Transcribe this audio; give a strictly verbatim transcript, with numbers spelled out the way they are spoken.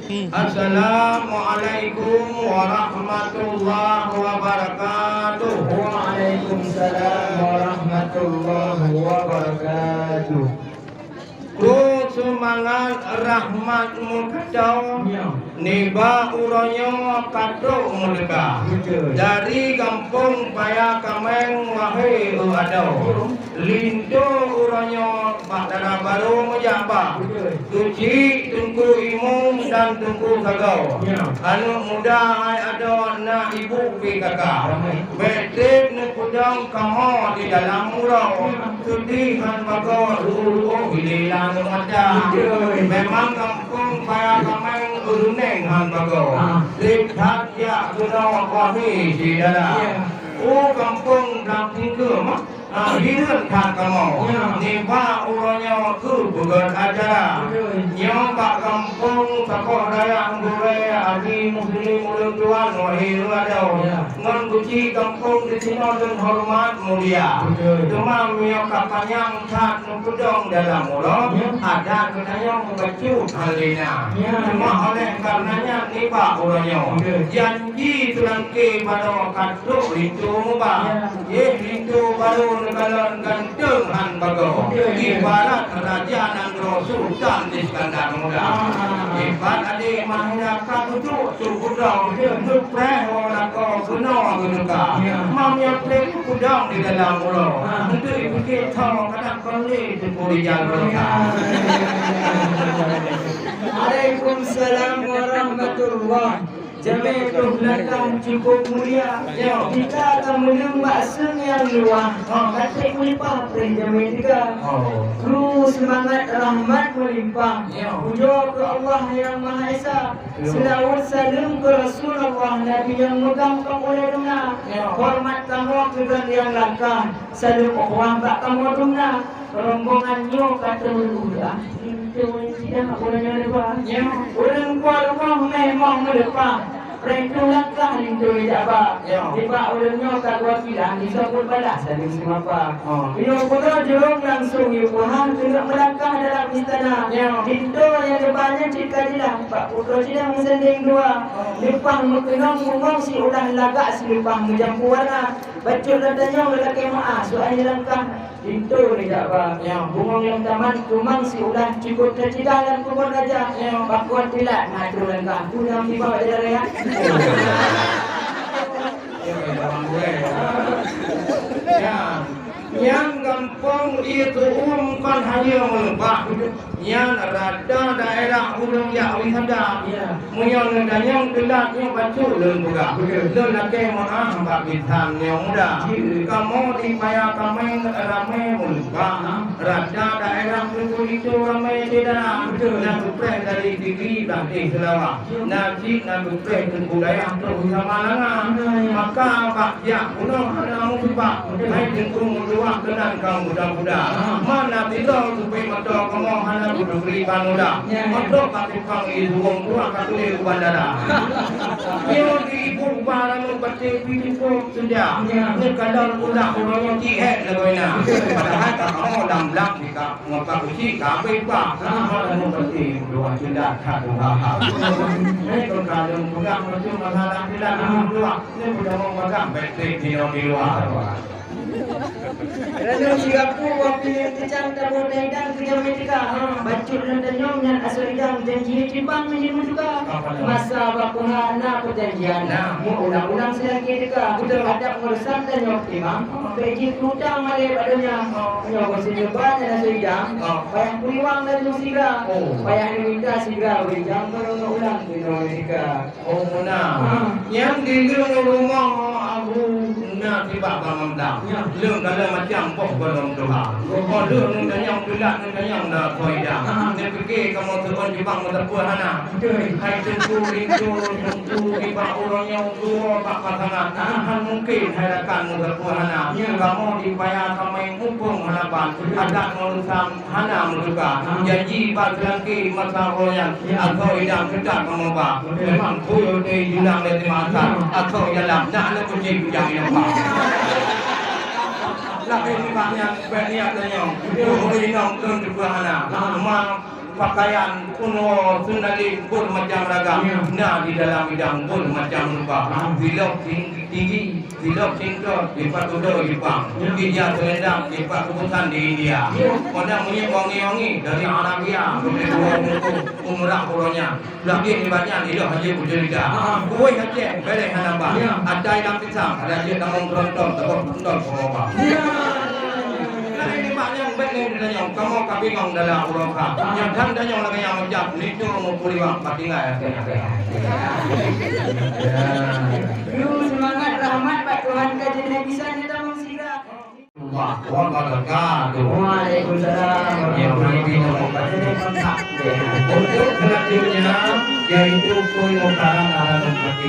Assalamualaikum warahmatullahi wabarakatuh. Waalaikumsalam warahmatullahi wabarakatuh. Kru seumangat rahmat meukeudong, ya, nibak uroe nyoe ka trok meudeuka. Betul. Dari gampông Paya Kameng, wahé eu adoe. Linto uroe nyoe bak dara barô meujak ba. Betul. Keuchik Teungku Imum dan Teungku Sagoe. Ya. Aneuk muda hai adoe na ibu pi kaka. Ramai. Bék treb neupeudong kamoe di dalam uroe. Ya. Seudeh han bagoe, ruoh-ruoh ilé lam mata. Betul. Memang gampông Paya Kameng ureueng han bagoe. Ah. Treb that jak keunoe wahé syedara. Ya. Oh, gampông Blang Tingkeue mah. Ah, hireuen that kamoe. Ya. Nibak uroe nyoe keuh peugöt acara. Betul. Nyoe bak gampông sakoh dayah gurée, aji muslim ulôn tuan, wahé eu adoe. Ya. Ngon keuchik gampông disinoe lôn horeumat mulia. Betul. Teuma meunyoe ka panyang that neupeudong dalam uroe, ya, adat geutanyoe meubacut han lé na. Ya. Teuma oleh kareuna nyan nibak uroe nyoe, betul, janji seulangké baroe ka trok linto meuba. Ya. Éh, linto barô neukalon ganteng han bagoe. Ibarat raja nanggroe Sultan Iskandar Muda. Ah. Ibarat adék Mahira ka geuduek su putroe, neupreh woe lakoe keunoe geuteuka. Ya. Mam nyang treb peudong di dalam uroe. Ah. Untuk ipiké tho kadang kon lé teupeu rijal beureukat. Waalaikumsalam warahmatullah. Jamé troh langkah cukup mulia. Ya. Kita ka meuneueng bak seung nyang luwah. Ha. Ka treb meulimpah preh jamé teuka. Oh. Kru seumangat rahmat meulimpah. Ya. Pujoe keu Allah Nyang Maha Esa. Ya. Seulaweuet saleuem keu Rasulullah, Nabi nyang meugampông ulée dum na. Ya. Horeumat kamoe keu geuh nyang langkah. Saleuem ukhuwah bak kamoe dum na. Rombongan nyoe ka teumeuleueh, ah, linto nyang sidang ureueng nyoe leubah. Ya. Ureueng kuat rumoh meuh mong meuleupah, preh troh langkah linto jak ba. Ya. Nibak ureueng nyoe ka geuwakilan, disambot balah saleuem seumapa. Oh. Nyoe keudroe jurông langsong yue peuhah, keuneuk meulangkah dalam istana. Ya. Linto nyang leubah nyan cit ka jilah, bak putroe sidang meusandeng dua. Oh. Leupah meukeunong bungong siulah lagak sileupah meujampu warna. Bacut lôn tanyong lôn lakée meu'ah, soai langkah. Linto neujak ba. Ya. Bungong lam taman, keumang siulah, cukôp teucidah lam keubon raja. Ya. Pakon pilat na troh langkah, peue nyang tiba bak jalan raya. Ya, ya, ya. Ya. Nyang gampông ié tu'uem kon hana meuleubah. Nyan rata daerah ureueng jak wisata. Ya. Meunyoe neutanyong teulat nyoe bacut lôn peugah. Betul. Lôn lakée meu'ah bak bisan nyang muda. Ya. Kamoe di Paya Kameng ramé meuleubah. Ha. Rata daerah Teungku Linto ramé syedara. Betul. Nyang geupreh dari Sigli bak Seulawah. Ya. Na cit na geupreh Teungku Dayah troh Samalanga. Ya, ya. Maka bak Jak keunoe hana meusubat, hai Teungku meutuah keunan ka muda-muda. Mana sidroe supée mata kamoe hana beuturi ban udah. Meutrok ka simpang di Suwong Tuah ka tuléh u bandara. Nyoe di ibu uba ranup baté pih cukup sudah. Neukalon ulah uroe nyoe cit hék lagoina. Padahai ka kamoe lam blang sikap. Maka uji ka beuba, sama dengan seperti dua cinta satu hal. Mereka kalau pegang macam masalah tidak dua, ini sudah mau pegang baik-baik di luar. Lalu sigapu waktu yang kejam tabur dan idang kejam etika. Bacut dan tanyong nyan asoe idang janji cibang menjadi musuka. Masa bakuha na perjanjian. Nah. Meuulang-ulang sedang kita. Betul. Adab urusan tanyong timang. Bèk jih utang malèe bak donya. Nyoe kon sineubah nyan asoe idang. Payah peuliwang dan sigra. Payah neumita sigra beurijang keu ulang keunoe sigra. Oh, meunan. Nyang di leueng rumoh Abu na sibak bangon dam. Leueng galak macam boh golom tuha. Oh, leueng neutanyong, teulat neutanyong dah asoe idang. Neupike kamoe seuôn jubang meusapeue hana. Hai Teungku Linto, Teungku, nibak uroe nyoe tuwoe bak pasangan. Hana mungken hai rakan meusapeue hana. Kamoe di Paya Kameng muphom hana ban. Adat ngon usam hana meutuka. Janji bak seulangké masa uroe nyan. Asoe idang teutab kamoe ba. Memang kuyô teuh julang lé teuma asam. Asoe dalam nak lé kucing kujang inong ba. Lakèe nibak nyan bèk niat tanyong. Inong keu teupeue hana. Teuma Pakaian kuno sundali bermacam ragam, ya, na di dalam idang bermacam rupa. Ah. Silop sing-, tinggi, silop singkot, dipat udo Jepang. Ya. Ija selendang, dipat kubusan di India. Ya. Pada minyak wangi-wangi dari Arabia, sampai dua buku umrah pulonya. Lagi ni banyak ni dah haji bercerita. Ah. Kuih Aceh, beleh hana bah. Ya. Atai lam pisang, ada je tamong kerontong, tabok kerontong, bawa. Ya. Jadi, ni mak nyang baik ni ditanya, kamu ka bingung dalam uroka. Yang kan tanya lagi yang macam, ni tu mau puri bang, patinggal. Ya. Yuk, semangat rahmat Pak Tuhan ka jadi bisa ni tamong sira. Warahmatullahi wabarakatuh. Waalaikumsalam. Ya, beri bina. Untuk selanjutnya, yaitu pengungkaran alam seperti